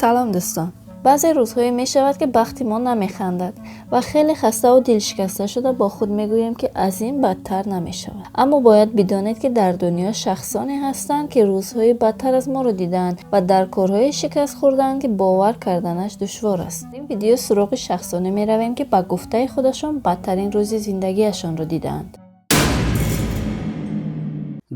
Салом, дӯстон. Баъзе рӯзҳое мешавад, ки бахти мо намехандад ва хеле хаставу дилшикаста шуда бо худ мегӯем, ки аз ин бадтар намешавад. Аммо бояд бидонед, ки дар дунё шахсоне ҳастанд, ки рӯзҳои бадтар аз моро дидаанд ва дар корҳое шикаст хӯрдаанд, ки бовар карданаш душвор аст. Ин видео суроғи шахсоне меравем, ки ба гуфтаи худашон бадтарин рӯзи зиндагиашонро дидаанд.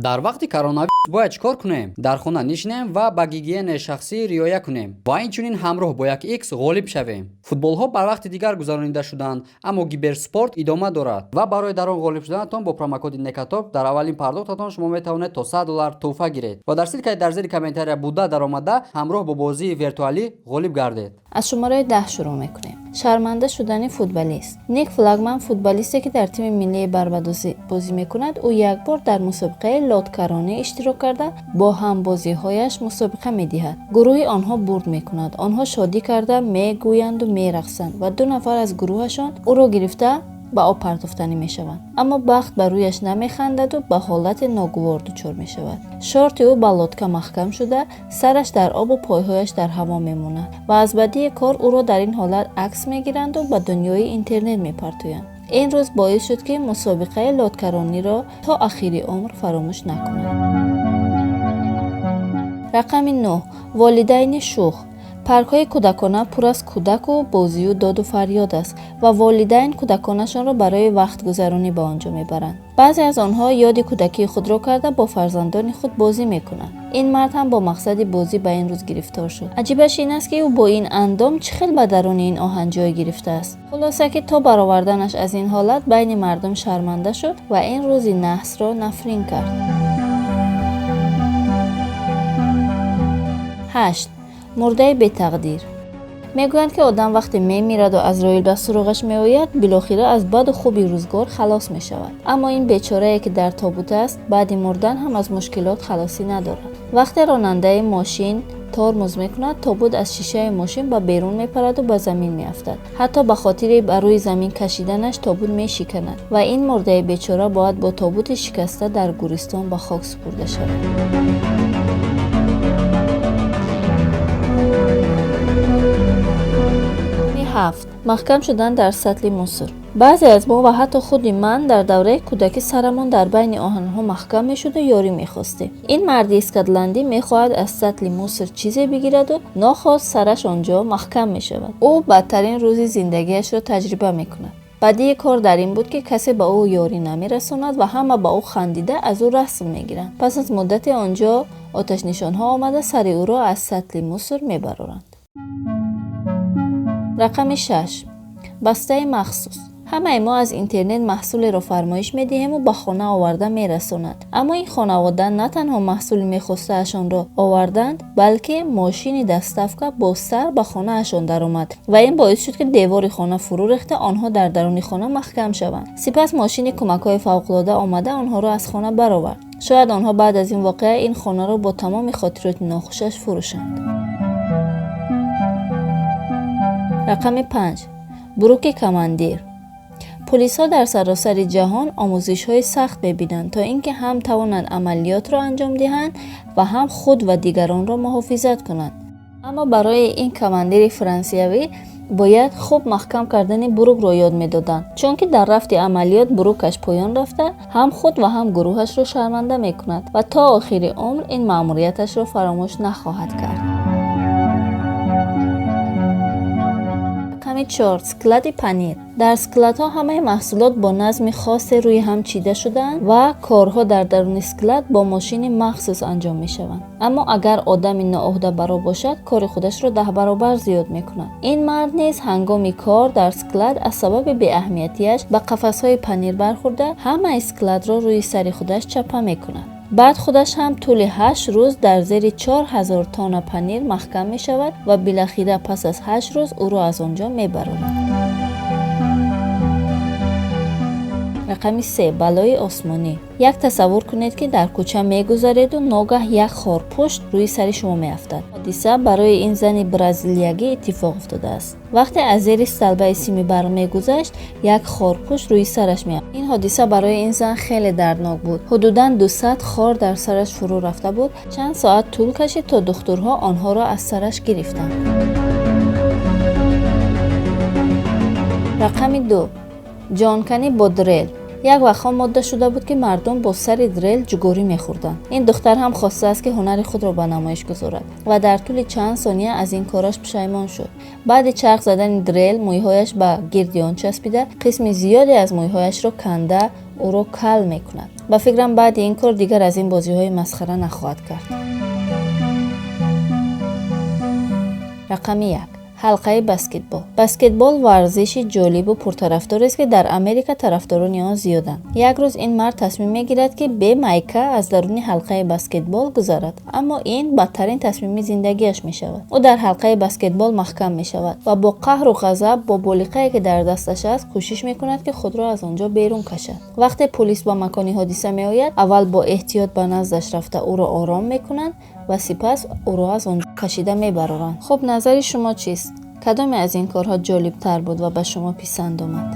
Дар вақти коронавирус бояд чӣ кор кунем? Дар хона нишинем ва ба гигиенаи шахсӣ риоя кунем ва инчунин ҳамроҳ бо як икс ғолиб шавем. Футболҳо бар вақти дигар гузаронида шуданд, аммо киберспорт идома дорад ва барои дар он ғолиб шуданатон бо промокоди Некатоп дар аввалин пардохтатон шумо метавонед то 100 доллар тӯҳфа гиред ва дар ссылка и дар зери комментария буда даромада, ҳамроҳ бо бозии виртуалӣ ғолиб гардед. Аз шумораи 10 шурӯъ мекунем. Шарманда шудани футболист. Ник Флагман, футболисте, ки дар тими миллии Барбадос бозӣ мекунад, ӯ як бор дар мусобиқаи лодкаронӣ иштирок карда, бо ҳамбозиҳояш мусобиқа медиҳад. Гурӯҳи онҳо бурд мекунад. Онҳо шодӣ карда мегӯянду мерақсанд ва ду нафар аз гурӯҳашон ӯро гирифта ба об партофтанӣ мешаванд. Аммо бахт ба рӯяш намехандаду ба ҳолати ногувор дучор мешавад. Шорти ӯ ба лодка маҳкам шуда, сараш дар обу пойҳояш дар ҳаво мемонад ва аз бадии кор ӯро дар ин ҳолат акс мегиранду ба дунёи интернет мепартоянд. Ин рӯз боис шуд, ки мусобиқаи лодкарониро то ахири умр фаромӯш накунад. Рақами 9. Волидайни шӯх. Паркҳои кӯдакона пур аз кӯдаку бозию доду фарёд аст ва волидайн кӯдаконашонро барои вақтгузаронӣ ба он ҷо мебаранд. Баъзе аз онҳо ёди кӯдакии худро карда, бо фарзандони худ бозӣ мекунанд. Ин мард ҳам бо мақсади бозӣ ба ин рӯз гирифтор шуд. Аҷибаш ин аст, ки ӯ бо ин андом чӣ хел ба даруни ин оҳан ҷой гирифтааст. Хулоса, ки то бароварданаш аз ин ҳолат байни мардум шарманда шуд ва ин рӯзи наҳсро нафрин кард. Ҳашт. Мурдаи бетақдир. Мегӯянд, ки одам вақте мемираду Азроил ба суроғаш меояд, билохира аз баду хуби рӯзгор халос мешавад. Аммо ин бечорае, ки дар тобут аст, баъди мурдан ҳам аз мушкилот халосӣ надорад. Вақте ронандаи мошин тормоз мекунад, тобут аз шишаи мошин ба берун мепараду ба замин меафтад. Ҳатто ба хотири ба рӯи замин кашиданаш тобут мешиканад ва ин мурдаи бечора бояд бо тобути шикаста дар гӯристон ба хок супурда шавад. Ҳафт. Маҳкам шудан дар сатли мусор. Баъзе аз мо ва ҳатто худи ман дар давраи кӯдакӣ сарамон дар байни оҳанҳо маҳкам мешуду ёрӣ мехостем. Ин марди скотландӣ мехоҳад аз сатли мусор чизе бигираду нохост сараш он ҷо маҳкам мешавад. Ӯ бадтарин рӯзи зиндагиашро таҷриба мекунад. Бадии кор дар ин буд, ки касе ба ӯ ёрӣ намерасонад ва ҳама ба ӯ хандида аз ӯ расм мегиранд. Пас аз муддате он ҷо оташнишонҳо омада, сари ӯро аз сатли мусор мебароранд. Рақами 6. Бастаи махсус. Ҳамаи мо аз интернет маҳсулеро фармоиш медиҳему ба хона оварда мерасонанд. Аммо ин хонавода на танҳо маҳсули мехостаашонро оварданд, балки мошини доставка бо сар ба хонаашон даромад ва ин боис шуд, ки девори хона фурӯ рехта, онҳо дар даруни хона маҳкам шаванд. Сипас мошини кӯмакҳои фавқулода омада, онҳоро аз хона баровард. Шояд онҳо баъд аз ин воқеа ин хонаро бо тамоми хотироти нохушаш фурӯшанд. Рақами 5. Бруки командир. Полисҳо дар саросари ҷаҳон омӯзишҳои сахт мебинанд, то ин ки ҳам тавонанд амалиётро анҷом диҳанд ва ҳам худ ва дигаронро муҳофизат кунанд. Аммо барои ин командири франсиявӣ бояд хуб маҳкам кардани бурукро ёд медоданд, чунки дар рафти амалиёт бурукаш поён рафта, ҳам худ ва ҳам гурӯҳашро шарманда мекунад ва то охири умр ин маъмурияташро фаромӯш нахоҳад кард. Рақами 4. Склади панир. Дар складҳо ҳамаи маҳсулот бо назми хосе рӯи ҳам чида шудаанд ва корҳо дар даруни склад бо мошини махсус анҷом мешаванд. Аммо агар одами ноуҳдабаро бошад, кори худашро 10 баробар зиёд мекунад. Ин мард низ ҳангоми кор дар склад аз сабаби беаҳамиятиаш ба қафасҳои панир бархӯрда, ҳамаи складро рӯи сари худаш чапа мекунад. Баъд худаш ҳам тӯли 8 рӯз дар зери 4000 тонна панир маҳкам мешавад ва билахира пас аз 8 рӯз ӯро аз он ҷо мебароранд. Рақами се: балои осмонӣ. Як тасаввур кунед, ки дар кӯча мегузареду ногаҳ як хорпушт рӯи сари шумо меафтад. Ҳодиса барои ин зани бразилиягӣ иттифоқ афтодааст. Вақте аз зери столбаи сими барқ мегузашт, як хорпушт рӯи сараш меафтад. Ин ҳодиса барои ин зан хеле дарднок буд. Ҳудудан 200 хор дар сараш фурӯ рафта буд. Чанд соат тӯл кашид, то духтурҳо онҳоро аз сараш гирифтанд. Рақами ду: ҷонканӣ бо дрел. Як вақтҳо модда шуда буд, ки мардум бо сари дрел ҷугорӣ мехӯрданд. Ин духтар ҳам хостааст, ки ҳунари худро ба намоиш гузорад ва дар тӯли чанд сония аз ин кораш пушаймон шуд. Баъди чарх задани дрел мӯйҳояш ба гирди он часпида, қисми зиёде аз мӯйҳояшро канда, ӯро кал мекунад. Ба фикрам, баъди ин кор дигар аз ин бозиҳои масхара нахоҳад кард. Рақами як: ҳалқаи баскетбол. Баскетбол варзиши ҷолибу пуртарафдорест, ки дар Америка тарафдорони он зиёданд. Як рӯз ин мард тасмим мегирад, ки бе майка аз даруни ҳалқаи баскетбол гузарад, аммо ин бадтарин тасмими зиндагиаш мешавад. Ӯ дар ҳалқаи баскетбол маҳкам мешавад ва бо қаҳру ғазаб бо болиқае, ки дар дасташ аст, кӯшиш мекунад, ки худро аз он ҷо берун кашад. Вақте пулис ба макони ҳодиса меояд, аввал бо эҳтиёт ба наздаш рафта, ӯро ором мекунанд ва сипас ӯро аз он ҷо кашида мебароранд. Хуб, назари шумо чист? Кадоме аз ин корҳо ҷолибтар буд ва ба шумо писанд омад?